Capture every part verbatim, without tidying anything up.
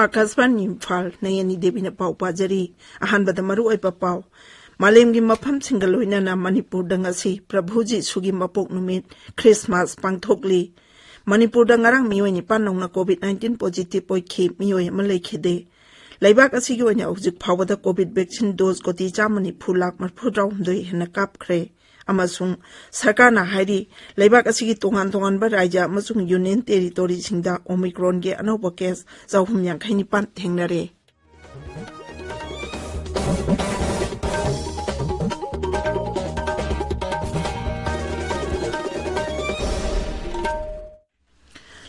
ꯑꯥꯀꯥꯁꯕꯥꯅꯤ ꯏꯝꯐꯥꯜ, ꯅꯌꯅꯤ ꯗꯦꯕꯤꯅ ꯄꯥꯎ ꯄꯥꯖꯔꯤ꯫ ꯑꯍꯥꯟꯕꯗ ꯃꯔꯨꯑꯣꯏꯕ ꯄꯥꯎ꯫ ꯃꯥꯂꯦꯝꯒꯤ ꯃꯐꯝꯁꯤꯡꯒ ꯂꯣꯏꯅꯅ ꯃꯅꯤꯄꯨꯔꯗ ꯉꯁꯤ ꯄ꯭ꯔꯚꯨ ꯖꯤꯁꯨꯒꯤ ꯃꯄꯣꯛ ꯅꯨꯃꯤꯠ, ꯈ꯭ꯔꯤꯁꯃꯥꯁ, ꯄꯥꯡꯊꯣꯛꯂꯤ꯫ ꯃꯅꯤꯄꯨꯔꯗ ꯉꯔꯥꯡ ꯃꯤꯑꯣꯏ ꯅꯤꯄꯥꯟ ꯅꯧꯅ COVID nineteen positive ꯑꯣꯏꯈꯤ, ꯃꯤꯑꯣꯏ ꯑꯃ ꯂꯩꯈꯤꯗꯦ꯫ ꯂꯩꯕꯥꯛ ꯑꯁꯤꯒꯤ ꯑꯣꯏꯅ ꯍꯧꯖꯤꯛ ꯐꯥꯎꯕꯗ COVID vaccine dose ꯀꯣꯇꯤ ꯆꯥꯝꯃ ꯅꯤꯐꯨ ꯂꯥꯈ ꯃꯔꯤꯐꯨ ꯇꯔꯥꯍꯨꯝꯗꯣꯏ ꯍꯦꯟꯅ ꯀꯥꯞꯈ꯭ꯔꯦ꯫ ꯑꯃꯁꯨꯡ ꯁꯔꯀꯥꯔꯅ ꯍꯥꯏꯔꯤ, ꯂꯩꯕꯥꯛ ꯑꯁꯤꯒꯤ ꯇꯣꯉꯥꯟ ꯇꯣꯉꯥꯟꯕ ꯔꯥꯖ꯭ꯌ ꯑꯃꯁꯨꯡ ꯌꯨꯅꯤꯌꯟ ꯇꯦꯔꯤꯇꯣꯔꯤꯁꯤꯡꯗ ꯑꯣꯃꯤꯀ꯭ꯔꯣꯟꯒꯤ ꯑꯅꯧꯕ ꯀꯦꯁ ꯆꯍꯨꯝ ꯌꯥꯡꯈꯩ ꯅꯤꯄꯥꯟ ꯊꯦꯡꯅꯔꯦ꯫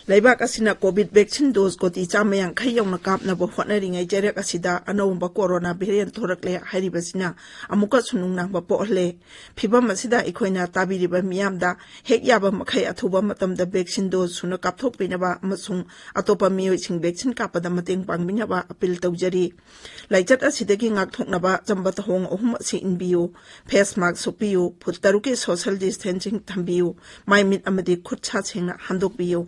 ꯂꯩꯕꯥꯛ ꯑꯁꯤꯅ COVID vaccine dose ꯀꯣꯇꯤ ꯆꯥꯝꯃ ꯌꯥꯡꯈꯩ ꯌꯧꯅ ꯀꯥꯞꯅꯕ ꯍꯣꯠꯅꯔꯤꯉꯩ ꯆꯩꯔꯛ ꯑꯁꯤꯗ ꯑꯅꯧꯕ ꯀꯣꯔꯣꯅꯥ variant ꯊꯣꯔꯛꯂꯦ ꯍꯥꯏꯔꯤꯕꯁꯤꯅ ꯑꯃꯨꯛꯀꯁꯨ ꯅꯨꯡꯅꯥꯡꯕ ꯄꯣꯛꯍꯜꯂꯦ꯫ ꯐꯤꯚꯝ ꯑꯁꯤꯗ ꯑꯩꯈꯣꯏꯅ ꯇꯥꯕꯤꯔꯤꯕ ꯃꯤꯌꯥꯝꯗ ꯍꯦꯛ ꯌꯥꯕ ꯃꯈꯩ ꯑꯊꯨꯕ ꯃꯇꯝꯗ vaccine dose ꯁꯨꯅ ꯀꯥꯞꯊꯣꯛꯄꯤꯅꯕ ꯑꯃꯁꯨꯡ ꯑꯇꯣꯞꯄ ꯃꯤꯑꯣꯏꯁꯤꯡ vaccine ꯀꯥꯞꯄꯗ ꯃꯇꯦꯡ ꯄꯥꯡꯕꯤꯅꯕ appeal ꯇꯧꯖꯔꯤ꯫ ꯂꯥꯏꯆꯠ ꯑꯁꯤꯗꯒꯤ ꯉꯥꯛꯊꯣꯛꯅꯕ ꯑꯆꯝꯕ ꯊꯧꯑꯣꯡ ꯑꯍꯨꯝ ꯑꯁꯤ ꯏꯟꯕꯤꯌꯨ: face mask ꯎꯞꯄꯤꯌꯨ, ꯐꯨꯠ ꯇꯔꯨꯛꯀꯤ social distancing ꯊꯝꯕꯤꯌꯨ, ꯃꯥꯏ ꯃꯤꯠ ꯑꯃꯗꯤ ꯈꯨꯠ ꯁꯥ ꯁꯦꯡꯅ ꯍꯥꯝꯗꯣꯛꯄꯤꯌꯨ꯫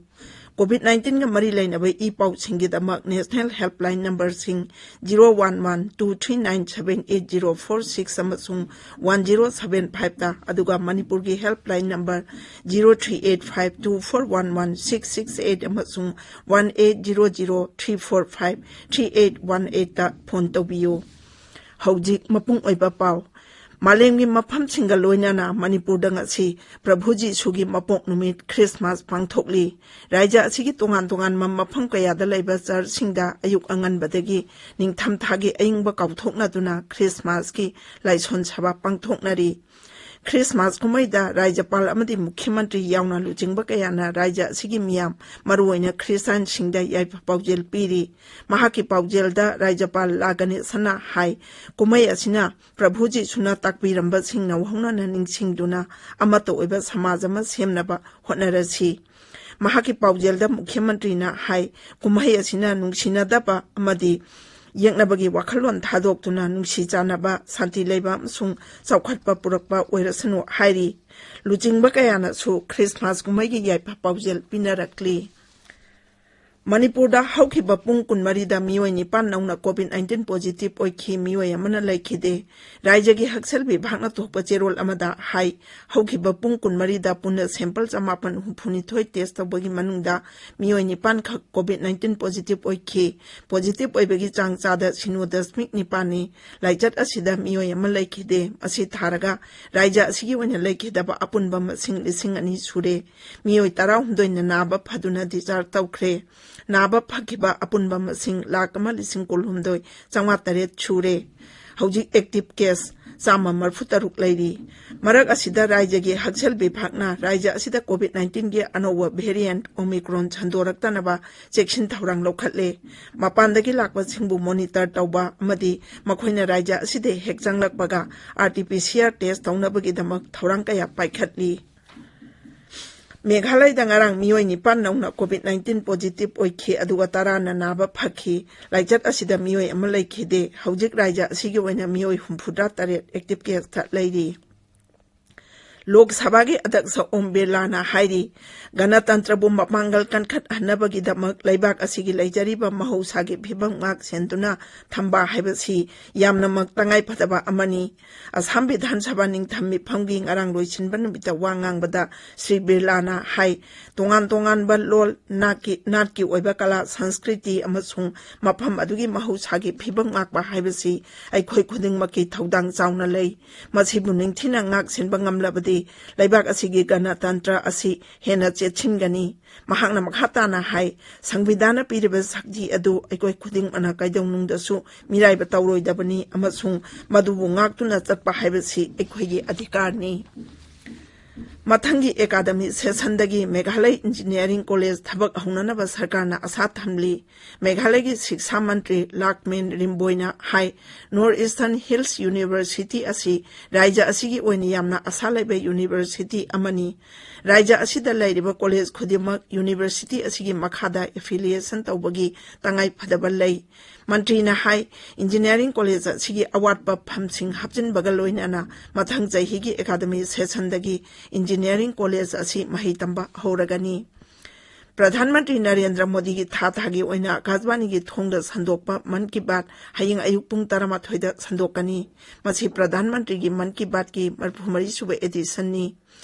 COVID nineteen ꯒ ꯃꯔꯤ ꯂꯩꯅꯕ ꯏ ꯄꯥꯎꯁꯤꯡꯒꯤꯗꯃꯛ national helpline number ꯁꯤꯡ zero one one two three nine seven eight zero four six ꯑꯃꯁꯨꯡ one zero seven five ꯇ, ꯑꯗꯨꯒ ꯃꯅꯤꯄꯨꯔꯒꯤ helpline number zero three eight five two four one one six six eight ꯑꯃꯁꯨꯡ one eight zero zero three four five three eight one eight ꯇ phone ꯇꯧꯕꯤꯌꯨ꯫ ꯍꯧꯖꯤꯛ ꯃꯄꯨꯡ ꯑꯣꯏꯕ ꯄꯥꯎ꯫ ꯃꯥꯂꯦꯝꯒꯤ ꯃꯐꯝꯁꯤꯡꯒ ꯂꯣꯏꯅꯅ ꯃꯅꯤꯄꯨꯔꯗ ꯉꯁꯤ ꯄ꯭ꯔꯚꯨ ꯖꯤꯁꯨꯒꯤ ꯃꯄꯣꯛ ꯅꯨꯃꯤꯠ, ꯈ꯭ꯔꯤꯁꯃꯥꯁ, ꯄꯥꯡꯊꯣꯛꯂꯤ꯫ ꯔꯥꯖ꯭ꯌ ꯑꯁꯤꯒꯤ ꯇꯣꯉꯥꯟ ꯇꯣꯉꯥꯟꯕ ꯃꯐꯝ ꯀꯌꯥꯗ ꯂꯩꯕ ꯆꯔꯆꯁꯤꯡꯗ ꯑꯌꯨꯛ ꯑꯉꯟꯕꯗꯒꯤ ꯅꯤꯡꯊꯝꯊꯥꯒꯤ ꯑꯏꯪꯕ ꯀꯥꯎꯊꯣꯛꯅꯗꯨꯅ ꯈ꯭ꯔꯤꯁꯃꯥꯁꯀꯤ ꯂꯥꯏꯁꯣꯟ ꯁꯚꯥ ꯄꯥꯡꯊꯣꯛꯅꯔꯤ꯫ ꯈ꯭ꯔꯤꯁꯃꯥꯁ ꯀꯨꯝꯍꯩꯗ ꯔꯥꯖ꯭ꯌꯄꯥꯜ ꯑꯃꯗꯤ ꯃꯨꯈ꯭ꯌ ꯃꯟꯇ꯭ꯔꯤ ꯌꯥꯎꯅ ꯂꯨꯆꯤꯡꯕ ꯀꯌꯥꯅ ꯔꯥꯖ꯭ꯌ ꯑꯁꯤꯒꯤ ꯃꯤꯌꯥꯝ, ꯃꯔꯨꯑꯣꯏꯅ ꯈ꯭ꯔꯤꯁꯇꯥꯟꯁꯤꯡꯗ ꯌꯥꯏꯐ ꯄꯥꯎꯖꯦꯜ ꯄꯤꯔꯤ꯫ ꯃꯍꯥꯛꯀꯤ ꯄꯥꯎꯖꯦꯜꯗ ꯔꯥꯖ꯭ꯌꯄꯥꯜ ꯂꯥ ꯒꯅꯦꯁꯟꯅ ꯍꯥꯏ, ꯀꯨꯝꯍꯩ ꯑꯁꯤꯅ ꯄ꯭ꯔꯚꯨ ꯖꯤꯁꯨꯅ ꯇꯥꯛꯄꯤꯔꯝꯕꯁꯤꯡ ꯅꯧꯍꯧꯅꯅ ꯅꯤꯡꯁꯤꯡꯗꯨꯅ ꯑꯃꯠꯇ ꯑꯣꯏꯕ ꯁꯃꯥꯖ ꯑꯃ ꯁꯦꯝꯅꯕ ꯍꯣꯠꯅꯔꯁꯤ꯫ ꯃꯍꯥꯛꯀꯤ ꯄꯥꯎꯖꯦꯜꯗ ꯃꯨꯈ꯭ꯌ ꯃꯟꯇ꯭ꯔꯤꯅ ꯍꯥꯏ, ꯀꯨꯝꯍꯩ ꯑꯁꯤꯅ ꯅꯨꯡꯁꯤꯅꯗꯕ ꯑꯃꯗꯤ ꯌꯦꯛꯅꯕꯒꯤ ꯋꯥꯈꯜꯂꯣꯟ ꯊꯥꯗꯣꯛꯇꯨꯅ ꯅꯨꯡꯁꯤ ꯆꯥꯟꯅꯕ, ꯁꯥꯟꯇꯤ ꯂꯩꯕ ꯑꯃꯁꯨꯡ ꯆꯥꯎꯈꯠꯄ ꯄꯨꯔꯛꯄ ꯑꯣꯏꯔꯁꯅꯨ ꯍꯥꯏꯔꯤ꯫ ꯂꯨꯆꯤꯡꯕ ꯀꯌꯥꯅꯁꯨ ꯈ꯭ꯔꯤꯁꯃꯥꯁ ꯀꯨꯝꯍꯩꯒꯤ ꯌꯥꯏꯐ ꯄꯥꯎꯖꯦꯜ ꯄꯤꯅꯔꯛꯂꯤ꯫ ꯃꯅꯤꯄꯨꯔꯗ ꯍꯧꯈꯤꯕ ꯄꯨꯡ ꯀꯨꯟꯃꯔꯤꯗ ꯃꯤꯑꯣꯏ ꯅꯤꯄꯥꯟ ꯅꯧꯅ COVID nineteen positive ꯑꯣꯏꯈꯤ, ꯃꯤꯑꯣꯏ ꯑꯃꯅ ꯂꯩꯈꯤꯗꯦ꯫ ꯔꯥꯏꯖ꯭ꯌꯒꯤ ꯍꯛꯁꯦꯜ ꯕꯤꯚꯥꯒꯅ ꯊꯣꯛꯄ ꯆꯦꯔꯣꯜ ꯑꯃꯗ ꯍꯥꯏ, ꯍꯧꯈꯤꯕ ꯄꯨꯡ ꯀꯨꯟꯃꯔꯤꯗ ꯄꯨꯟꯅ sample ꯆꯃꯥꯄꯟ ꯍꯨꯝꯐꯨꯅꯤꯊꯣꯏ test ꯇꯧꯕꯒꯤ ꯃꯅꯨꯡꯗ ꯃꯤꯑꯣꯏ ꯅꯤꯄꯥꯟ ꯈꯛ COVID nineteen positive ꯑꯣꯏꯈꯤ꯫ Positive ꯑꯣꯏꯕꯒꯤ ꯆꯥꯡ ꯆꯥꯗ ꯁꯤꯅꯣ ꯗꯁꯃꯤꯛ ꯅꯤꯄꯥꯟꯅꯤ꯫ ꯂꯥꯏꯆꯠ ꯑꯁꯤꯗ ꯃꯤꯑꯣꯏ ꯑꯃ ꯂꯩꯈꯤꯗꯦ꯫ ꯑꯁꯤ ꯊꯥꯔꯒ ꯔꯥꯏꯖ꯭ꯌ ꯑꯁꯤꯒꯤ ꯑꯣꯏꯅ ꯂꯩꯈꯤꯗꯕ ꯑꯄꯨꯟꯕ ꯃꯁꯤꯡ ꯂꯤꯁꯤꯡ ꯑꯅꯤ ꯁꯨꯔꯦ꯫ ꯃꯤꯑꯣꯏ ꯇꯔꯥꯍꯨꯝꯗꯣꯏꯅ ꯅꯥꯕ ꯐꯗꯨꯅ discharge ꯇꯧꯈ꯭ꯔꯦ꯫ ꯅꯥꯕ ꯐꯈꯤꯕ ꯑꯄꯨꯟꯕ ꯃꯁꯤꯡ ꯂꯥꯈ ꯑꯃ ꯂꯤꯁꯤꯡ ꯀꯨꯟꯍꯨꯝꯗꯣꯏ ꯆꯥꯝꯃꯉꯥ ꯇꯔꯦꯠ ꯁꯨꯔꯦ꯫ ꯍꯧꯖꯤꯛ active case ꯆꯥꯝꯃ ꯃꯔꯤꯐꯨ ꯇꯔꯨꯛ ꯂꯩꯔꯤ꯫ ꯃꯔꯛ ꯑꯁꯤꯗ ꯔꯥꯏꯖ꯭ꯌꯒꯤ ꯍꯛꯁꯦꯜ ꯕꯤꯚꯥꯒꯅ ꯔꯥꯏꯖ꯭ꯌ ꯑꯁꯤꯗ COVID nineteenꯒꯤ ꯑꯅꯧꯕ variant Omicron ꯁꯟꯗꯣꯔꯛꯇꯅꯕ ꯆꯦꯛꯁꯤꯟ ꯊꯧꯔꯥꯡ ꯂꯧꯈꯠꯂꯦ꯫ ꯃꯄꯥꯟꯗꯒꯤ ꯂꯥꯛꯄꯁꯤꯡꯕꯨ monitor ꯇꯧꯕ ꯑꯃꯗꯤ ꯃꯈꯣꯏꯅ ꯔꯥꯏꯖ꯭ꯌ ꯑꯁꯤꯗ ꯍꯦꯛ ꯆꯪꯂꯛꯄꯒ RT-PCR test ꯇꯧꯅꯕꯒꯤꯗꯃꯛ ꯊꯧꯔꯥꯡ ꯀꯌꯥ ꯄꯥꯏꯈꯠꯂꯤ꯫ ꯃꯦꯘꯥꯂꯌꯗ ꯉꯔꯥꯡ ꯃꯤꯑꯣꯏ ꯅꯤꯄꯥꯟ ꯅꯧꯅ COVID nineteen positive ꯑꯣꯏꯈꯤ, ꯑꯗꯨꯒ ꯇꯔꯥꯅ ꯅꯥꯕ ꯐꯈꯤ꯫ ꯂꯥꯏꯆꯠ ꯑꯁꯤꯗ ꯃꯤꯑꯣꯏ ꯑꯃ ꯂꯩꯈꯤꯗꯦ꯫ ꯍꯧꯖꯤꯛ ꯔꯥꯏꯖ꯭ꯌ ꯑꯁꯤꯒꯤ ꯑꯣꯏꯅ ꯃꯤꯑꯣꯏ ꯍꯨꯝꯐꯨꯇꯔꯦꯠ active caseꯇ ꯂꯩꯔꯤ꯫ ꯂꯣꯛ ꯁꯚꯥꯒꯤ ꯑꯗ꯭ꯌꯛꯁ ꯑꯣꯝ ꯕꯤꯔꯂꯥꯅ ꯍꯥꯏꯔꯤ, ꯒꯅꯇꯟꯇ꯭ꯔꯕꯨ ꯃꯄꯥꯡꯒꯜ ꯀꯟꯈꯠꯍꯟꯅꯕꯒꯤꯗꯃꯛ ꯂꯩꯕꯥꯛ ꯑꯁꯤꯒꯤ ꯂꯩꯖꯔꯤꯕ ꯃꯍꯧꯁꯥꯒꯤ ꯐꯤꯕꯝ ꯉꯥꯛ ꯁꯦꯟꯗꯨꯅ ꯊꯝꯕ ꯍꯥꯏꯕꯁꯤ ꯌꯥꯝꯅꯃꯛ ꯇꯉꯥꯏꯐꯗꯕ ꯑꯃꯅꯤ꯫ ꯑꯁꯥꯝ ꯕꯤꯙꯥꯟ ꯁꯚꯥ ꯅꯤꯡꯊꯝ ꯃꯤꯐꯝꯒꯤ ꯉꯔꯥꯡ ꯂꯣꯏꯁꯤꯟꯕ ꯅꯨꯃꯤꯠꯇ ꯋꯥ ꯉꯥꯡꯕꯗ ꯁ꯭ꯔꯤ ꯕꯤꯔꯂꯥꯅ ꯍꯥꯏ, ꯇꯣꯉꯥꯟ ꯇꯣꯉꯥꯟꯕ ꯂꯣꯜ, ꯅꯥꯠꯀꯤ, ꯅꯥꯠꯀꯤ ꯑꯣꯏꯕ ꯀꯂꯥ, ꯁꯪꯁꯀ꯭ꯔꯤꯇꯤ ꯑꯃꯁꯨꯡ ꯃꯐꯝ ꯑꯗꯨꯒꯤ ꯃꯍꯧꯁꯥꯒꯤ ꯐꯤꯕꯝ ꯉꯥꯛꯄ ꯍꯥꯏꯕꯁꯤ ꯑꯩꯈꯣꯏ ꯈꯨꯗꯤꯡꯃꯛꯀꯤ ꯊꯧꯗꯥꯡ ꯆꯥꯎꯅ ꯂꯩ꯫ ꯃꯁꯤꯕꯨ ꯅꯤꯡꯊꯤꯅ ꯉꯥꯛ ꯁꯦꯟꯕ ꯉꯝꯂꯕꯗꯤ ꯂꯩꯕꯥꯛ ꯑꯁꯤꯒꯤ ꯒꯅꯇꯟꯇ꯭ꯔ ꯑꯁꯤ ꯍꯦꯟꯅ ꯆꯦꯠꯁꯤꯟꯒꯅꯤ꯫ ꯃꯍꯥꯛꯅ ꯃꯈꯥ ꯇꯥꯅ ꯍꯥꯏ, ꯁꯪꯕꯤꯙꯥꯟꯅ ꯄꯤꯔꯤꯕ ꯁꯛꯇꯤ ꯑꯗꯨ ꯑꯩꯈꯣꯏ ꯈꯨꯗꯤꯡꯃꯛꯅ ꯀꯩꯗꯧꯅꯨꯡꯗꯁꯨ ꯃꯤꯔꯥꯏꯕ ꯇꯧꯔꯣꯏꯗꯕꯅꯤ ꯑꯃꯁꯨꯡ ꯃꯗꯨꯕꯨ ꯉꯥꯛꯇꯨꯅ ꯆꯠꯄ ꯍꯥꯏꯕꯁꯤ ꯑꯩꯈꯣꯏꯒꯤ ꯑꯙꯤꯀꯥꯔꯅꯤ꯫ ꯃꯊꯪꯒꯤ academic sessionꯗꯒꯤ ꯃꯦꯘꯥꯂꯌ Engineering College ꯊꯕꯛ ꯍꯧꯅꯅꯕ ꯁꯔꯀꯥꯔꯅ ꯑꯁꯥ ꯊꯝꯂꯤ꯫ ꯃꯦꯘꯥꯂꯌꯒꯤ ꯁꯤꯛꯁꯥ ꯃꯟꯇ꯭ꯔꯤ ꯂꯥꯛꯃꯦꯟ ꯔꯤꯝꯕꯣꯏꯅ ꯍꯥꯏ, North Eastern Hills University ꯑꯁꯤ ꯔꯥꯏꯖ꯭ꯌ ꯑꯁꯤꯒꯤ ꯑꯣꯏꯅ ꯌꯥꯝꯅ ꯑꯁꯥ ꯂꯩꯕ university ꯑꯃꯅꯤ꯫ ꯔꯥꯏꯖ꯭ꯌ ꯑꯁꯤꯗ ꯂꯩꯔꯤꯕ college ꯈꯨꯗꯤꯡꯃꯛ university ꯑꯁꯤꯒꯤ ꯃꯈꯥꯗ affiliation ꯇꯧꯕꯒꯤ ꯇꯉꯥꯏ ꯐꯗꯕ ꯂꯩ꯫ ꯃꯟꯇ꯭ꯔꯤꯅ ꯍꯥꯏ, Engineering College ꯑꯁꯤꯒꯤ ꯑꯋꯥꯠꯄ ꯐꯝꯁꯤꯡ ꯍꯥꯞꯆꯤꯟꯕꯒ ꯂꯣꯏꯅꯅ ꯃꯊꯪ ꯆꯍꯤꯒꯤ academic sessionꯗꯒꯤ Engineering College ꯑꯁꯤ ꯃꯍꯩ ꯇꯝꯕ ꯍꯧꯔꯒꯅꯤ꯫ ꯄ꯭ꯔꯙꯥꯟ ꯃꯟꯇ꯭ꯔꯤ ꯅꯔꯦꯟꯗ꯭ꯔ ꯃꯣꯗꯤꯒꯤ ꯊꯥ ꯊꯥꯒꯤ ꯑꯣꯏꯅ ꯑꯀꯥꯁꯕꯥꯅꯤꯒꯤ ꯊꯣꯡꯗ ꯁꯟꯗꯣꯛꯄ ꯃꯟ ꯀꯤ ꯕꯥꯠ ꯍꯌꯦꯡ ꯑꯌꯨꯛ ꯄꯨꯡ ꯇꯔꯥꯃꯥꯊꯣꯏꯗ ꯁꯟꯗꯣꯛꯀꯅꯤ꯫ ꯃꯁꯤ ꯄ꯭ꯔꯙꯥꯟ ꯃꯟꯇ꯭ꯔꯤꯒꯤ ꯃꯟ ꯀꯤ ꯕꯥꯠꯀꯤ ꯃꯔꯤꯐꯨ ꯃꯔꯤ ꯁꯨꯕ editionꯅꯤ꯫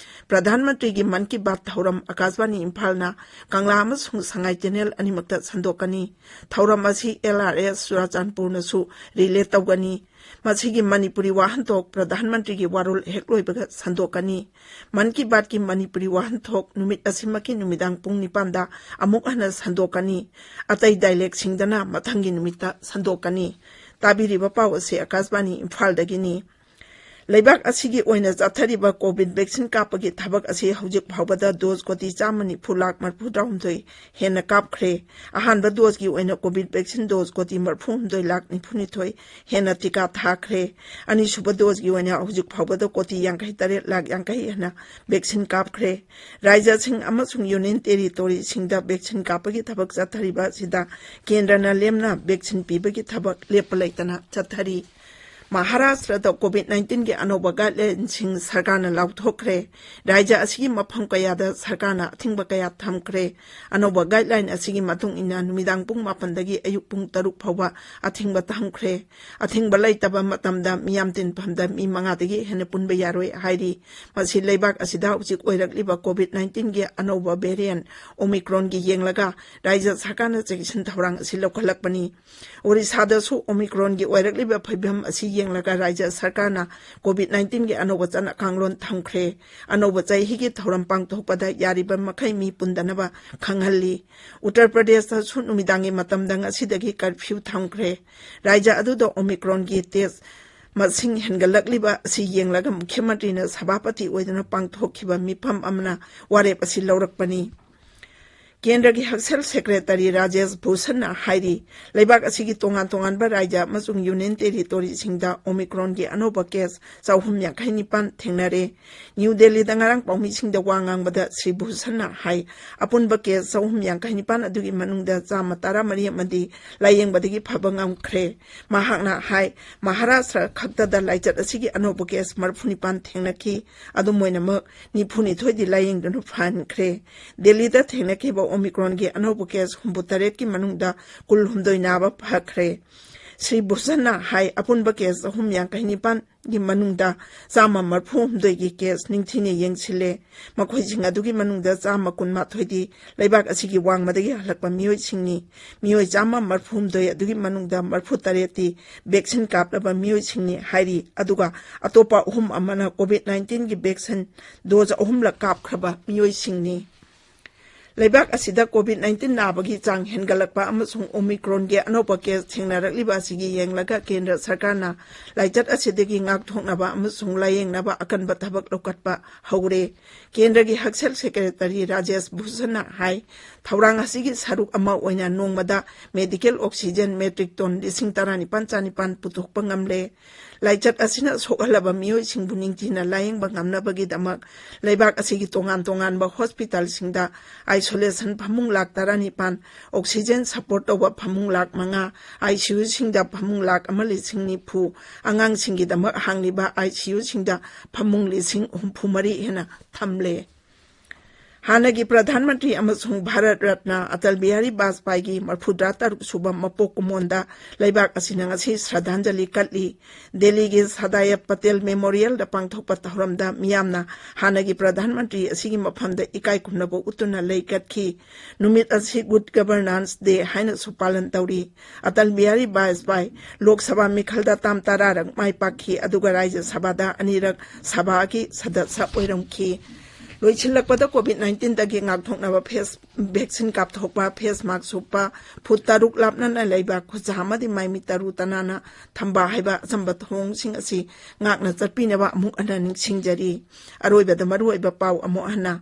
ꯄ꯭ꯔꯙꯥꯟ ꯃꯟꯇ꯭ꯔꯤꯒꯤ ꯃꯟ ꯀꯤ ꯕꯥꯠ ꯊꯧꯔꯝ ꯑꯀꯥꯁꯕꯥꯅꯤ ꯏꯝꯐꯥꯜꯅ ꯀꯪꯂꯥ ꯑꯃꯁꯨꯡ ꯁꯉꯥꯏ channel ꯑꯅꯤꯃꯛꯇ ꯁꯟꯗꯣꯛꯀꯅꯤ꯫ ꯊꯧꯔꯝ ꯑꯁꯤ L R S ꯆꯨꯔꯥꯆꯥꯟꯄꯨꯔꯅꯁꯨ relay ꯇꯧꯒꯅꯤ꯫ ꯃꯁꯤꯒꯤ ꯃꯅꯤꯄꯨꯔꯤ ꯋꯥꯍꯟꯊꯣꯛ ꯄ꯭ꯔꯙꯥꯟ ꯃꯟꯇ꯭ꯔꯤꯒꯤ ꯋꯥꯔꯣꯜ ꯍꯦꯛ ꯂꯣꯏꯕꯒ ꯁꯟꯗꯣꯛꯀꯅꯤ꯫ ꯃꯟ ꯀꯤ ꯕꯥꯠꯀꯤ ꯃꯅꯤꯄꯨꯔꯤ ꯋꯥꯍꯟꯊꯣꯛ ꯅꯨꯃꯤꯠ ꯑꯁꯤꯃꯛꯀꯤ ꯅꯨꯃꯤꯗꯥꯡ ꯄꯨꯡ ꯅꯤꯄꯥꯟꯗ ꯑꯃꯨꯛ ꯍꯟꯅ ꯁꯟꯗꯣꯛꯀꯅꯤ꯫ ꯑꯇꯩ dialectꯁꯤꯡꯗꯅ ꯃꯊꯪꯒꯤ ꯅꯨꯃꯤꯠꯇ ꯁꯟꯗꯣꯛꯀꯅꯤ꯫ ꯇꯥꯕꯤꯔꯤꯕ ꯄꯥꯎ ꯑꯁꯤ ꯑꯀꯥꯁꯕꯥꯅꯤ ꯏꯝꯐꯥꯜꯗꯒꯤꯅꯤ꯫ ꯂꯩꯕꯥꯛ ꯑꯁꯤꯒꯤ ꯑꯣꯏꯅ ꯆꯠꯊꯔꯤꯕ COVID vaccine ꯀꯥꯞꯄꯒꯤ ꯊꯕꯛ ꯑꯁꯤ ꯍꯧꯖꯤꯛ ꯐꯥꯎꯕꯗ dose ꯀꯣꯇꯤ ꯆꯥꯝꯃ ꯅꯤꯐꯨ ꯂꯥꯈ ꯃꯔꯤꯐꯨ ꯇꯔꯥꯍꯨꯝꯗꯣꯏ ꯍꯦꯟꯅ ꯀꯥꯞꯈ꯭ꯔꯦ꯫ ꯑꯍꯥꯟꯕ doseꯀꯤ ꯑꯣꯏꯅ COVID vaccine dose ꯀꯣꯇꯤ ꯃꯔꯤꯐꯨ ꯍꯨꯝꯗꯣꯏ ꯂꯥꯈ ꯅꯤꯐꯨ ꯅꯤꯊꯣꯏ ꯍꯦꯟꯅ ꯇꯤꯀꯥ ꯊꯥꯈ꯭ꯔꯦ꯫ ꯑꯅꯤꯁꯨꯕ doseꯀꯤ ꯑꯣꯏꯅ ꯍꯧꯖꯤꯛ ꯐꯥꯎꯕꯗ ꯀꯣꯇꯤ ꯌꯥꯡꯈꯩ ꯇꯔꯦꯠ ꯂꯥꯈ ꯌꯥꯡꯈꯩ ꯍꯦꯟꯅ vaccine ꯀꯥꯞꯈ꯭ꯔꯦ꯫ ꯔꯥꯖ꯭ꯌꯁꯤꯡ ꯑꯃꯁꯨꯡ union territoryꯁꯤꯡꯗ vaccine ꯀꯥꯞꯄꯒꯤ ꯊꯕꯛ ꯆꯠꯊꯔꯤꯕ ꯑꯁꯤꯗ ꯀꯦꯟꯗ꯭ꯔꯅ ꯂꯦꯝꯅ vaccine ꯄꯤꯕꯒꯤ ꯊꯕꯛ ꯂꯦꯞꯄ ꯂꯩꯇꯅ ꯆꯠꯊꯔꯤ꯫ ꯃꯍꯥꯔꯥꯁꯇ꯭ꯔꯗ COVID nineteenꯒꯤ ꯑꯅꯧꯕ guidelineꯁꯤꯡ ꯁꯔꯀꯥꯔꯅ ꯂꯥꯎꯊꯣꯛꯈ꯭ꯔꯦ꯫ ꯔꯥꯖ꯭ꯌ ꯑꯁꯤꯒꯤ ꯃꯐꯝ ꯀꯌꯥꯗ ꯁꯔꯀꯥꯔꯅ ꯑꯊꯤꯡꯕ ꯀꯌꯥ ꯊꯝꯈ꯭ꯔꯦ꯫ ꯑꯅꯧꯕ guideline ꯑꯁꯤꯒꯤ ꯃꯇꯨꯡ ꯏꯟꯅ ꯅꯨꯃꯤꯗꯥꯡ ꯄꯨꯡ ꯃꯥꯄꯟꯗꯒꯤ ꯑꯌꯨꯛ ꯄꯨꯡ ꯇꯔꯨꯛ ꯐꯥꯎꯕ ꯑꯊꯤꯡꯕ ꯊꯝꯈ꯭ꯔꯦ꯫ ꯑꯊꯤꯡꯕ ꯂꯩꯇꯕ ꯃꯇꯝꯗ ꯃꯤꯌꯥꯝ ꯇꯤꯟꯐꯝꯗ ꯃꯤ ꯃꯉꯥꯗꯒꯤ ꯍꯦꯟꯅ ꯄꯨꯟꯕ ꯌꯥꯔꯣꯏ ꯍꯥꯏꯔꯤ꯫ ꯃꯁꯤ ꯂꯩꯕꯥꯛ ꯑꯁꯤꯗ ꯍꯧꯖꯤꯛ ꯑꯣꯏꯔꯛꯂꯤꯕ COVID nineteenꯒꯤ ꯑꯅꯧꯕ variant Omicronꯒꯤ ꯌꯦꯡꯂꯒ ꯔꯥꯖ꯭ꯌ ꯁꯔꯀꯥꯔꯅ ꯆꯦꯛꯁꯤꯟ ꯊꯧꯔꯥꯡ ꯑꯁꯤ ꯂꯧꯈꯠꯂꯛꯄꯅꯤ꯫ ꯑꯣꯔꯤꯁꯥꯗꯁꯨ Omicronꯒꯤ ꯑꯣꯏꯔꯛꯂꯤꯕ ꯐꯤꯕꯝ ꯑꯁꯤ ꯌꯦꯡꯂꯒ ꯔꯥꯖ꯭ꯌ ꯁꯔꯀꯥꯔꯅ COVID nineteenꯒꯤ ꯑꯅꯧꯕ ꯆꯠꯅ ꯀꯥꯡꯂꯣꯟ ꯊꯝꯈ꯭ꯔꯦ꯫ ꯑꯅꯧꯕ ꯆꯍꯤꯒꯤ ꯊꯧꯔꯝ ꯄꯥꯡꯊꯣꯛꯄꯗ ꯌꯥꯔꯤꯕ ꯃꯈꯩ ꯃꯤ ꯄꯨꯟꯗꯅꯕ ꯈꯪꯍꯜꯂꯤ꯫ ꯎꯠꯇꯔ ꯄ꯭ꯔꯗꯦꯁꯇꯁꯨ ꯅꯨꯃꯤꯗꯥꯡꯒꯤ ꯃꯇꯝꯗ ꯉꯁꯤꯗꯒꯤ curfew ꯊꯝꯈ꯭ꯔꯦ꯫ ꯔꯥꯖ꯭ꯌ ꯑꯗꯨꯗ Omicronꯒꯤ test ꯃꯁꯤꯡ ꯍꯦꯟꯒꯠꯂꯛꯂꯤꯕ ꯑꯁꯤ ꯌꯦꯡꯂꯒ ꯃꯨꯈ꯭ꯌ ꯃꯟꯇ꯭ꯔꯤꯅ ꯁꯚꯥꯄꯇꯤ ꯑꯣꯏꯗꯨꯅ ꯄꯥꯡꯊꯣꯛꯈꯤꯕ ꯃꯤꯐꯝ ꯑꯃꯅ ꯋꯥꯔꯦꯞ ꯑꯁꯤ ꯂꯧꯔꯛꯄꯅꯤ꯫ ꯀꯦꯟꯗ꯭ꯔꯒꯤ ꯍꯛꯁꯦꯜ secretary ꯔꯥꯖꯦꯁ ꯚꯨꯁꯟꯅ ꯍꯥꯏꯔꯤ, ꯂꯩꯕꯥꯛ ꯑꯁꯤꯒꯤ ꯇꯣꯉꯥꯟ ꯇꯣꯉꯥꯟꯕ ꯔꯥꯖ꯭ꯌ ꯑꯃꯁꯨꯡ union territoryꯁꯤꯡꯗ Omicronꯒꯤ ꯑꯅꯧꯕ case ꯆꯍꯨꯝ ꯌꯥꯡꯈꯩ ꯅꯤꯄꯥꯟ ꯊꯦꯡꯅꯔꯦ꯫ ꯅ꯭ꯌꯨ ꯗꯦꯜꯂꯤꯗ ꯉꯔꯥꯡ ꯄꯥꯎꯃꯤꯁꯤꯡꯗ ꯋꯥ ꯉꯥꯡꯕꯗ ꯁ꯭ꯔꯤ ꯚꯨꯁꯟꯅ ꯍꯥꯏ, ꯑꯄꯨꯟꯕ case ꯆꯍꯨꯝ ꯌꯥꯡꯈꯩ ꯅꯤꯄꯥꯟ ꯑꯗꯨꯒꯤ ꯃꯅꯨꯡꯗ ꯆꯥꯝꯃ ꯇꯔꯥꯃꯔꯤ ꯑꯃꯗꯤ ꯂꯥꯌꯦꯡꯕꯗꯒꯤ ꯐꯕ ꯉꯝꯈ꯭ꯔꯦ꯫ ꯃꯍꯥꯛꯅ ꯍꯥꯏ, ꯃꯍꯥꯔꯥꯁꯇ꯭ꯔ ꯈꯛꯇꯗ ꯂꯥꯏꯆꯠ ꯑꯁꯤꯒꯤ ꯑꯅꯧꯕ case ꯃꯔꯤꯐꯨ ꯅꯤꯄꯥꯟ ꯊꯦꯡꯅꯈꯤ꯫ ꯑꯗꯨꯝ ꯑꯣꯏꯅꯃꯛ, ꯅꯤꯐꯨ ꯅꯤꯊꯣꯏꯗꯤ ꯂꯥꯌꯦꯡꯗꯨꯅ ꯐꯍꯟꯈ꯭ꯔꯦ꯫ ꯗꯦꯜꯂꯤꯗ ꯊꯦꯡꯅꯈꯤꯕ ꯑꯣꯃꯤꯀ꯭ꯔꯣꯟꯒꯤ ꯑꯅꯧꯕ ꯀꯦꯁ ꯍꯨꯝꯐꯨ ꯇꯔꯦꯠꯀꯤ ꯃꯅꯨꯡꯗ ꯀꯨꯟꯍꯨꯝꯗꯣꯏ ꯅꯥꯕ ꯐꯈ꯭ꯔꯦ꯫ ꯁ꯭ꯔꯤ ꯚꯨꯁꯟꯅ ꯍꯥꯏ, ꯑꯄꯨꯟꯕ ꯀꯦꯁ ꯆꯍꯨꯝ ꯌꯥꯡꯈꯩ ꯅꯤꯄꯥꯟꯒꯤ ꯃꯅꯨꯡꯗ ꯆꯥꯝꯃ ꯃꯔꯤꯐꯨ ꯍꯨꯝꯗꯣꯏꯒꯤ ꯀꯦꯁ ꯅꯤꯡꯊꯤꯅ ꯌꯦꯡꯁꯤꯜꯂꯦ꯫ ꯃꯈꯣꯏꯁꯤꯡ ꯑꯗꯨꯒꯤ ꯃꯅꯨꯡꯗ ꯆꯥꯝꯃ ꯀꯨꯟꯃꯥꯊꯣꯏꯗꯤ ꯂꯩꯕꯥꯛ ꯑꯁꯤꯒꯤ ꯋꯥꯡꯃꯗꯒꯤ ꯍꯜꯂꯛꯄ ꯃꯤꯑꯣꯏꯁꯤꯡꯅꯤ꯫ ꯃꯤꯑꯣꯏ ꯆꯥꯝꯃ ꯃꯔꯤꯐꯨ ꯍꯨꯝꯗꯣꯏ ꯑꯗꯨꯒꯤ ꯃꯅꯨꯡꯗ ꯃꯔꯤꯐꯨ ꯇꯔꯦꯠꯇꯤ ꯚꯦꯛꯁꯤꯟ ꯀꯥꯞꯂꯕ ꯃꯤꯑꯣꯏꯁꯤꯡꯅꯤ ꯍꯥꯏꯔꯤ꯫ ꯑꯗꯨꯒ ꯑꯇꯣꯞꯄ ꯑꯍꯨꯝ ꯑꯃꯅ ꯀꯣꯚꯤꯗ ꯅꯥꯏꯟꯇꯤꯟꯒꯤ ꯚꯦꯛꯁꯤꯟ ꯗꯣꯖ ꯑꯍꯨꯝꯂꯛ ꯀꯥꯞꯈ꯭ꯔꯕ ꯃꯤꯑꯣꯏꯁꯤꯡꯅꯤ꯫ ꯂꯩꯕꯥꯛ ꯑꯁꯤꯗ ꯀꯣꯚꯤꯗ ꯅꯥꯏꯟꯇꯤꯟ ꯅꯥꯕꯒꯤ ꯆꯥꯡ ꯍꯦꯟꯒꯠꯂꯛꯄ ꯑꯃꯁꯨꯡ ꯑꯣꯃꯤꯀ꯭ꯔꯣꯟꯒꯤ ꯑꯅꯧꯕ ꯀꯦꯁ ꯊꯦꯡꯅꯔꯛꯂꯤꯕ ꯑꯁꯤꯒꯤ ꯌꯦꯡꯂꯒ ꯀꯦꯟꯗ꯭ꯔ ꯁꯔꯀꯥꯔꯅ ꯂꯥꯏꯆꯠ ꯑꯁꯤꯗꯒꯤ ꯉꯥꯛꯊꯣꯛꯅꯕ ꯑꯃꯁꯨꯡ ꯂꯥꯌꯦꯡꯅꯕ ꯑꯀꯟꯕ ꯊꯕꯛ ꯂꯧꯈꯠꯄ ꯍꯧꯔꯦ꯫ ꯀꯦꯟꯗ꯭ꯔꯒꯤ ꯍꯛꯁꯦꯜ ꯁꯦꯀ꯭ꯔꯦꯇꯔꯤ ꯔꯥꯖꯦꯁ ꯚꯨꯁꯟꯅ ꯍꯥꯏ, ꯊꯧꯔꯥꯡ ꯑꯁꯤꯒꯤ ꯁꯔꯨꯛ ꯑꯃ ꯑꯣꯏꯅ ꯅꯣꯡꯃꯗ ꯃꯦꯗꯤꯀꯦꯜ ꯑꯣꯛꯁꯤꯖꯦꯟ ꯃꯦꯇ꯭ꯔꯤꯛ ꯇꯣꯟ ꯂꯤꯁꯤꯡ ꯇꯔꯥꯅꯤꯄꯥꯟ ꯆꯥꯅꯤꯄꯥꯟ ꯄꯨꯊꯣꯛꯄ ꯉꯝꯂꯦ꯫ ꯂꯥꯏꯆꯠ ꯑꯁꯤꯅ ꯁꯣꯛꯍꯜꯂꯕ ꯃꯤꯑꯣꯏꯁꯤꯡꯕꯨ ꯅꯤꯡꯊꯤꯅ ꯂꯥꯌꯦꯡꯕ ꯉꯝꯅꯕꯒꯤꯗꯃꯛ ꯂꯩꯕꯥꯛ ꯑꯁꯤꯒꯤ ꯇꯣꯉꯥꯟ ꯇꯣꯉꯥꯟꯕ ꯍꯣꯁꯄꯤꯇꯥꯜꯁꯤꯡꯗ ꯑꯥꯏꯁꯣꯂꯦꯁꯟ ꯐꯃꯨꯡ ꯂꯥꯛ ꯇꯔꯥꯅꯤꯄꯥꯟ, ꯑꯣꯛꯁꯤꯖꯦꯟ ꯁꯄꯣꯔꯠ ꯇꯧꯕ ꯐꯃꯨꯡ ꯂꯥꯛ ꯃꯉꯥ, ꯑꯥꯏ ꯁꯤ ꯌꯨꯁꯤꯡꯗ ꯐꯃꯨꯡ ꯂꯥꯛ ꯑꯃ ꯂꯤꯁꯤꯡ ꯅꯤꯐꯨ, ꯑꯉꯥꯡꯁꯤꯡꯒꯤꯗꯃꯛ ꯍꯥꯡꯂꯤꯕ ꯑꯥꯏ ꯁꯤ ꯌꯨꯁꯤꯡꯗ ꯐꯃꯨꯡ ꯂꯤꯁꯤꯡ ꯍꯨꯝꯐꯨ ꯃꯔꯤ ꯍꯦꯟꯅ ꯊꯝꯂꯦ꯫ ꯍꯥꯟꯅꯒꯤ ꯄ꯭ꯔꯙꯥꯟ ꯃꯟꯇ꯭ꯔꯤ ꯑꯃꯁꯨꯡ ꯚꯥꯔꯠ ꯔꯠꯅ ꯑꯇꯜ ꯕꯤꯍꯥꯔꯤ ꯕꯥꯖꯄꯥꯏꯒꯤ ꯃꯔꯤꯐꯨꯇꯔꯥ ꯇꯔꯨꯛ ꯁꯨꯕ ꯃꯄꯣꯛ ꯀꯨꯝꯑꯣꯟꯗ ꯂꯩꯕꯥꯛ ꯑꯁꯤꯅ ꯉꯁꯤ ꯁ꯭ꯔꯗꯥꯟꯖꯂꯤ ꯀꯠꯂꯤ꯫ ꯗꯦꯜꯂꯤꯒꯤ ꯁꯔꯗꯥꯔ ꯄꯇꯦꯜ ꯃꯦꯃꯣꯔꯤꯌꯦꯜꯗ ꯄꯥꯡꯊꯣꯛꯄ ꯊꯧꯔꯝꯗ ꯃꯤꯌꯥꯝꯅ ꯍꯥꯟꯅꯒꯤ ꯄ꯭ꯔꯙꯥꯟ ꯃꯟꯇ꯭ꯔꯤ ꯑꯁꯤꯒꯤ ꯃꯐꯝꯗ ꯏꯀꯥꯏ ꯈꯨꯝꯅꯕ ꯎꯠꯇꯨꯅ ꯂꯩ ꯀꯠꯈꯤ꯫ ꯅꯨꯃꯤꯠ ꯑꯁꯤ ꯒꯨꯗ ꯒꯚꯔꯅꯥꯟꯁ ꯗꯦ ꯍꯥꯏꯅꯁꯨ ꯄꯥꯂꯟ ꯇꯧꯔꯤ꯫ ꯑꯇꯜ ꯕꯤꯍꯥꯔꯤ ꯕꯥꯖꯄꯥꯏ ꯂꯣꯛ ꯁꯚꯥ ꯃꯤꯈꯜꯗ ꯇꯥꯝ ꯇꯔꯥꯔꯛ ꯃꯥꯏ ꯄꯥꯛꯈꯤ, ꯑꯗꯨꯒ ꯔꯥꯖ꯭ꯌ ꯁꯚꯥꯗ ꯑꯅꯤꯔꯛ ꯁꯚꯥꯒꯤ ꯁꯗꯁ꯭ꯌ ꯑꯣꯏꯔꯝꯈꯤ꯫ ꯂꯣꯏꯁꯤꯜꯂꯛꯄꯗ ꯀꯣꯚꯤꯗ ꯅꯥꯏꯟꯇꯤꯟꯗꯒꯤ ꯉꯥꯛꯊꯣꯛꯅꯕ ꯐꯦꯁ, ꯚꯦꯛꯁꯤꯟ ꯀꯥꯞꯊꯣꯛꯄ, ꯐꯦꯁ ꯃꯥꯛꯁ ꯎꯞꯄ, ꯐꯨꯠ ꯇꯔꯨꯛ ꯂꯥꯞꯅꯅ ꯂꯩꯕ, ꯈꯨꯠꯁꯥ ꯑꯃꯗꯤ ꯃꯥꯏꯃꯤꯠ ꯇꯔꯨ ꯇꯅꯥꯟꯅ ꯊꯝꯕ ꯍꯥꯏꯕ ꯑꯆꯝꯕ ꯊꯧꯑꯣꯡꯁꯤꯡ ꯑꯁꯤ ꯉꯥꯛꯅ ꯆꯠꯄꯤꯅꯕ ꯑꯃꯨꯛ ꯍꯟꯅ ꯅꯤꯡꯁꯤꯡꯖꯔꯤ꯫ ꯑꯔꯣꯏꯕꯗ ꯃꯔꯨꯑꯣꯏꯕ ꯄꯥꯎ ꯑꯃꯨꯛ ꯍꯟꯅ꯫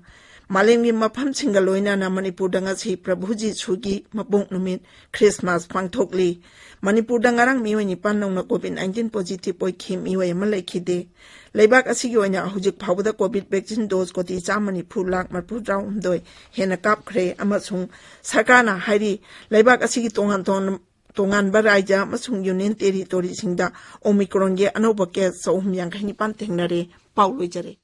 ꯃꯥꯂꯦꯝꯒꯤ ꯃꯐꯝꯁꯤꯡꯒ ꯂꯣꯏꯅꯅ ꯃꯅꯤꯄꯨꯔꯗ ꯉꯁꯤ ꯄ꯭ꯔꯚꯨ ꯖꯤꯁꯨꯒꯤ ꯃꯄꯣꯛ ꯅꯨꯃꯤꯠ, ꯈ꯭ꯔꯤꯁꯃꯥꯁ ꯄꯥꯡꯊꯣꯛꯂꯤ꯫ ꯃꯅꯤꯄꯨꯔꯗ ꯉꯔꯥꯡ ꯃꯤꯑꯣꯏ ꯅꯤꯄꯥꯟ ꯅꯧꯅ ꯀꯣꯚꯤꯗ ꯅꯥꯏꯟꯇꯤꯟ ꯄꯣꯖꯤꯇꯤꯚ ꯑꯣꯏꯈꯤ, ꯃꯤꯑꯣꯏ ꯑꯃ ꯂꯩꯈꯤꯗꯦ꯫ ꯂꯩꯕꯥꯛ ꯑꯁꯤꯒꯤ ꯑꯣꯏꯅ ꯍꯧꯖꯤꯛ ꯐꯥꯎꯕꯗ ꯀꯣꯚꯤꯗ ꯚꯦꯛꯁꯤꯟ ꯗꯣꯖ ꯀꯣꯇꯤ ꯆꯥꯝꯃ ꯅꯤꯐꯨ ꯂꯥꯈ ꯃꯔꯤꯐꯨ ꯇꯔꯥꯍꯨꯝꯗꯣꯏ ꯍꯦꯟꯅ ꯀꯥꯞꯈ꯭ꯔꯦ ꯑꯃꯁꯨꯡ ꯁꯔꯀꯥꯔꯅ ꯍꯥꯏꯔꯤ, ꯂꯩꯕꯥꯛ ꯑꯁꯤꯒꯤ ꯇꯣꯉꯥꯟ ꯇꯣꯉꯥꯟ, ꯇꯣꯉꯥꯟꯕ ꯔꯥꯖ꯭ꯌ ꯑꯃꯁꯨꯡ ꯌꯨꯅꯤꯌꯟ ꯇꯦꯔꯤꯇꯣꯔꯤꯁꯤꯡꯗ ꯑꯣꯃꯤꯀ꯭ꯔꯣꯟꯒꯤ ꯑꯅꯧꯕ ꯀꯦꯁ ꯆꯍꯨꯝ ꯌꯥꯡꯈꯩ ꯅꯤꯄꯥꯟ ꯊꯦꯡꯅꯔꯦ꯫ ꯄꯥꯎ ꯂꯣꯏꯖꯔꯦ꯫